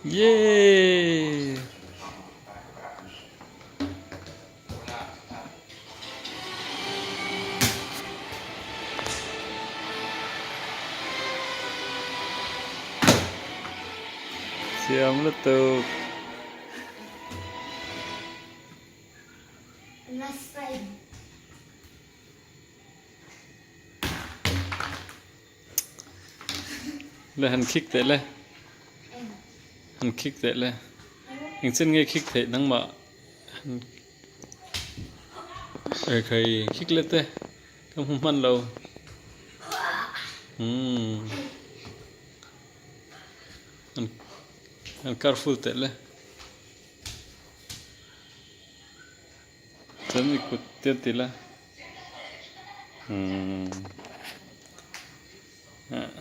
Yay! Thiam lutuk. Le han khik teh le. Han khik teh le. Engchen nge khik theih nangmah han Ekhai khik le te ka hmu hman lo. Umm han careful teh le. Chuan i kut te ti la umm ah.